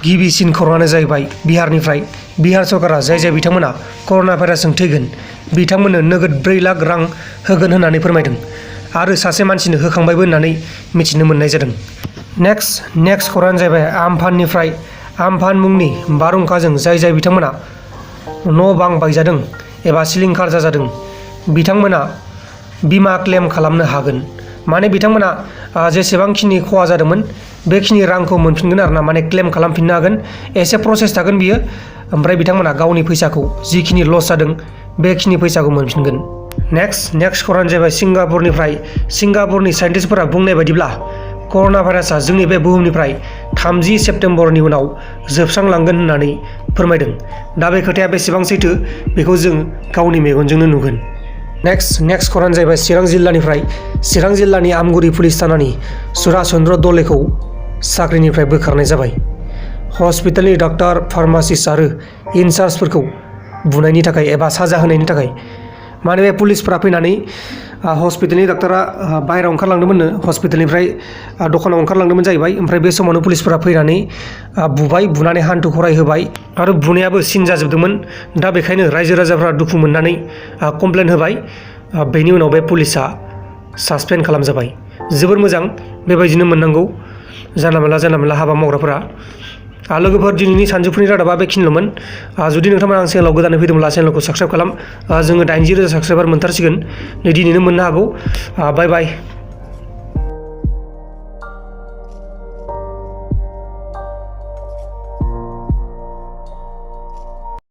गिबिसिन खौराङानो जाहैबाय बिहारनिफ्राय बिहार सरकारा जाय बिथांमोना कर'ना भाइरासजों थैगोन बिथांमोननो नोगोद 4 लाख रां होगोन होननानै फोरमायदों आरो सासे मानसिनो होखांबायबो होननानै मिथिनो मोननाय जादों। नेक्स्ट खौराङानो जाहैबाय आम्फाननिफ्राय आम्फान मुंनि बारहुंखाजों जाय बिथांमोना न' बां बायजादों एबा सिलिंखार जाजादों बिथांमोना बीमा क्लेम खालामनो हागोन। माने बिथांमोना जेसेबांखिनि खहा जादोंमोन बेखिनि रांखौ मोनफिनगोन आरोना, माने क्लेम खालामफिननो हागोन। एसे प्रसेस थागोन बियो, ओमफ्राय बिथांमोना गावनि फैसाखौ जिखिनि लस जादों बेखिनि फैसाखौ मोनफिनगोन। नेक्स्ट खौराङानो जाहैबाय सिंगापुरनि साइन्टिस्टफोरा बुंनाय बायदिब्ला कर'ना भाइरासआ जोंनि बे बुहुमनिफ्राय 30 सेप्तेम्बरनि उनाव जोबस्रांलांगोन होननानै फोरमायदों। दा बे खोथाया बेसेबां सैथो बेखौ जों गावनि मेगनजोंनो नुगोन। नेक्स्ट खौराङानो जाहैबाय चिरां जिल्लानि आमगुरि पुलिस थानानि सुरा चन्द्र दलेखौ साख्रिनिफ्राय बोखारनाय जाबाय। हस्पिटालनि डक्टर, फार्मासिस्ट आरो इनचार्जफोरखौ बुनायनि थाखाय एबा साजा होनायनि थाखाय। माने बे पुलिसफोरा फैनानै हस्पिटालनि डक्टरा बाहेरायाव ओंखारलांदोंमोननो, हस्पिटालनिफ्राय दखानाव ओंखारलांदोंमोन जाहैबाय। ओमफ्राय बे समावनो पुलिसफोरा फैनानै बुनानै हान्थु खरायहोबाय आरो बुनायाबो सिन जाजोबदोंमोन। दा बेखायनो रायजो राजाफ्रा दुखु मोननानै कमप्लेन होबाय। बेनि उनाव बे पुलिसा सासपेन्ड खालामजाबाय। जोबोर मोजां, बेबायदिनो मोननांगौ जानला मोनला हाबा मावग्राफोरा। लोगोफोर, दिनैनि सानजौफुनि रादाबा बेखिनिल'मोन। जुदि नोंथांमोना आं चेनेलाव गोदानै फैदोंब्ला चेनेलखौ साबस्क्राइब खालाम। जोङो 80,000 साबस्क्राइबार मोनथारसिगोन, दिनैनो मोननो हागौ। बाय बाय।